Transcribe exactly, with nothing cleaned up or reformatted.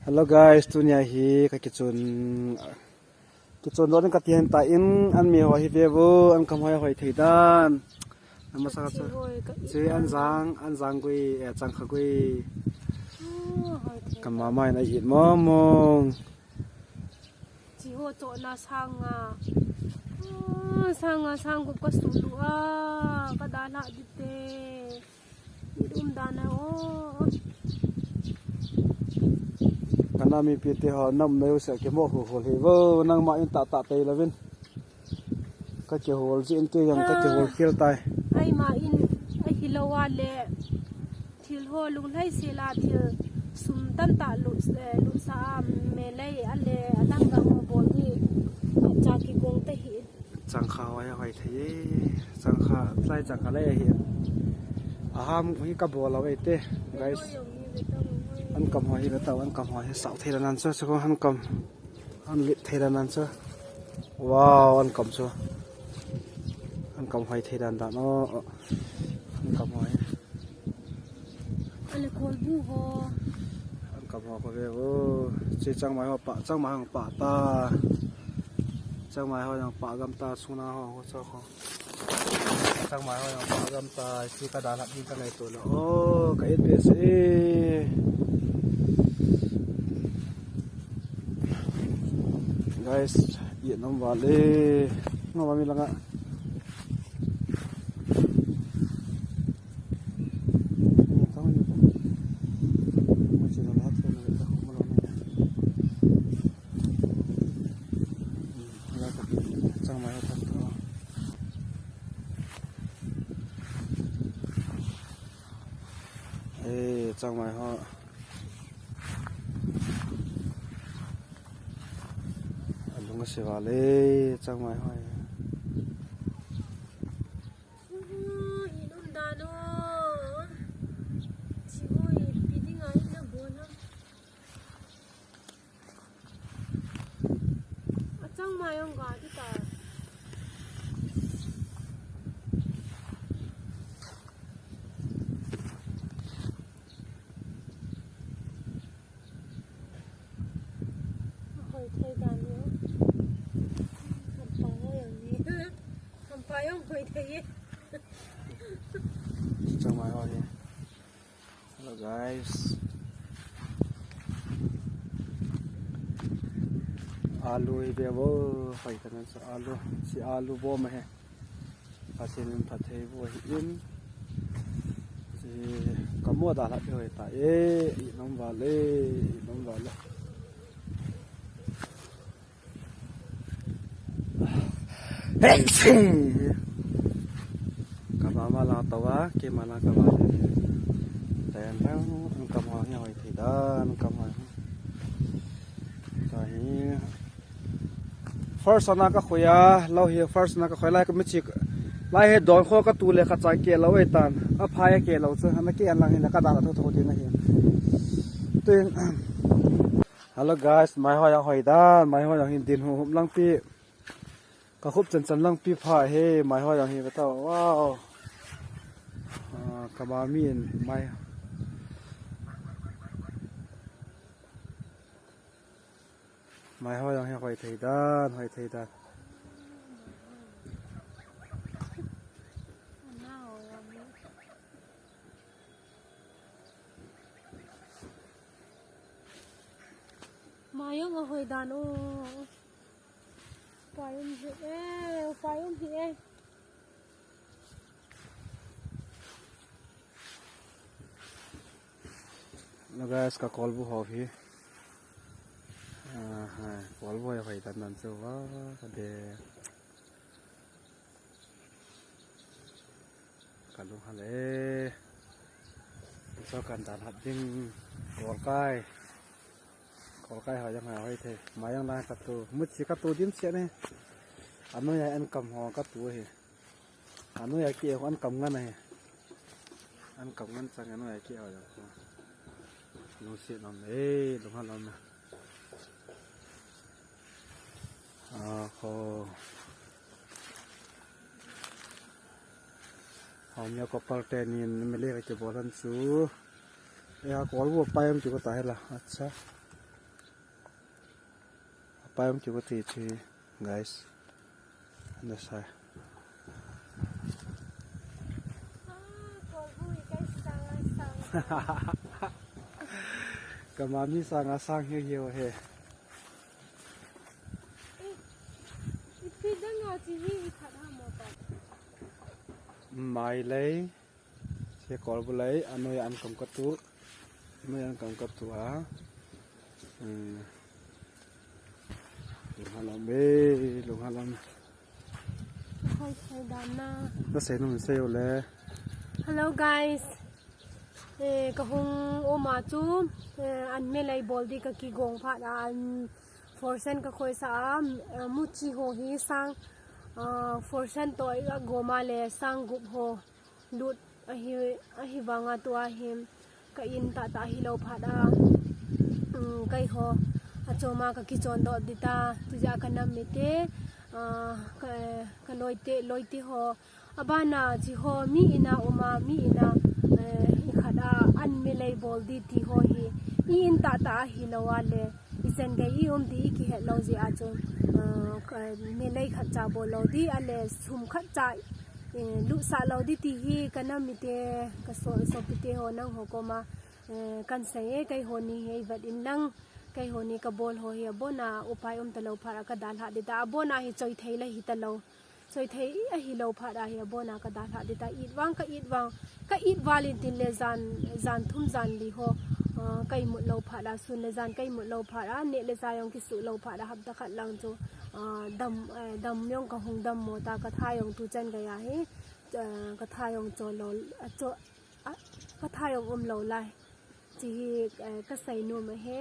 Hello guys, tunia hi ka kichun, kichun doh ding kati hen ta in, an mi ho hi ve vo, an kam hoi hoi thei dan. Amasa ka chu. Chi an jang, an jang gui, eh, chang kha gui. Ka mama in a it mong mong. Chi ho cho na sang a. Ah, sang a, sang gup ka su lu a. Ka da la di te. Dum dan a o. Kana mipi te ho nam neu se ke mo ho ho he vo nang ma in ta ta te lovin. Ka ke hol ji in ke yang ka ke hol khel tai. Ai ma in ai hi lo a le. Thil ho lunglhai se la thil sum tam ta lu, eh, lu sa a me lei a le a dang dang ho bol di. Cha ki gong te hi. Changkha hoi hoi thei e. Changkha, tlai changkha lei ahi. Aham hi ka bol lo e te, guys. An kam hoi hi ve tau, an kam hoi hi sau thei dan an chu, chu an kam. An lip thei dan an chu. Wow, an kam chu. An kam hoi thei dan dan o. An kam hoi. Ale kolbu ho. An kam ho ko ve o. Chi changmai ho pa, changmai ho pa ta. Changmai ho yang pa gam ta suna ho ho cho ho. Changmai ho yang pa gam ta chi ka da lap ding ka ngai to lo. O, ka it be se. Guys, ye nam vale. Ngam mi langa. Changmai ho thak tho. Eh, changmai ho. Alung a se vale, changmai ho. Uhu, i lum dan o. Chi ho i pi ding a i na bol ham. A changmai ong ga di ta. Hoi thei dan ni. Hampa ho yang ni. Hampa yang hoi thei ye. Changmai ho ye. Hello guys. Alu hi ve vo, hoi ta nan sa alu. Si alu bom ahi. Pathen in phatthei boh in. Chi ka mo da la hoi ta e, i nom vale, i nom vale. Ka mama la to va, keima la ka va. Ten ten, an kam ho hi hoi thei dan, an kam ho. Ka hi. First ana ka khoi a, lo hi first ana ka khoi lai ka mi chik. Lai he don kho ka tu le ka chang ke lo e tan. A phai ke lo chu, ana ke an lang hi na ka da la tho tho ding ahi. Tuin, hello guys, mai ho yang hoi dan, mai ho yang hin din hu hum lang pi. Ka khup chan chan lang pi pha he, mai ho yang hi ka ta. Wow. Ah, ka ma mi in mai. Mai ho yang hi hoi thei dan, hoi thei dan. Mai ho yang a hoi dan o. Pai um hi e, pai um hi e. Hello guys, ka kolbu ho hi. Ah, hai, kolbu ho hoi dan dan chu va, ka de. Ka lung hale. Cho kan dan hat ding kol kai. Kol kai ho yang ha hoi thei. Mai yang la ka tu. Mu chi ka tu dim che ne. Ano ya an kam ho ka tu he. Ano ya ki ho an kam ngan he. An kam ngan chang ano ya ki ho yang. Lung se nom e, lung ha nom. A, ho. Ho, mi a couple te nin mele ka kibol han chu. E, a kol bu pai am ti ko ta hela. Acha. Pai um kiu kati chi, guys. Ana sai. Kama mi sanga sang hiu hiu he. Mai lei. Che kol bu lei, anoi an kam katu. Anoi an kam katu a. Hmm. Lunghalam e, lunghalam. Hoi, hoi, dan na. Na sei nung sei u le. Hello, guys. Eh, ka hung um a chu, eh, an melei bol di ka kigong phat a, an forsen ka khoisa a, eh, muchi ho hi sang, ah, forsen to i a goma le sang gup ho lut ahi, ahi vanga tua hi ka in tah tah hi lo phat a, um, kei ho a choma ka kichon doh di ta, tu ja ka nam mi te, ah, ka, ka loi te, loi te ho, a bana chi ho mi ina uma, mi ina, eh, i khat a an melei bol di ti ho hi, i in tah tah hi lo a le, i chen gei i um di i kihet lo jeh a chu, ah, ka, melei khat cha bol lo di a le sum khat cha, eh, lut sa lo di ti hi ka nam mi te, ka so, sopi te ho nang ho koma, eh, kan sei e, kei ho ni hi vet in lang, kei ho ni ka bol ho hi a bona upai um ta lo phat a ka dalha di ta, a bona hi choi thei le hi ta lo. Choi thei ahi lo phat a hi a bona ka dalha di ta, it vang ka it vang, ka it val in tin le jan, jan thum jan li ho, ah, ka imut lo phat a, sun le jan ka imut lo phat a, neh le chah jong kisu lo phat a, hapta khat lang chu, ah, dam, eh, dam jong ka hung dam mo ta, ka tha jong tu chan gei a hi, ah, ka tha jong cho lo, ah, cho, ah, ka tha jong um lo lai. Chi hi, eh, ka sei nom ahi.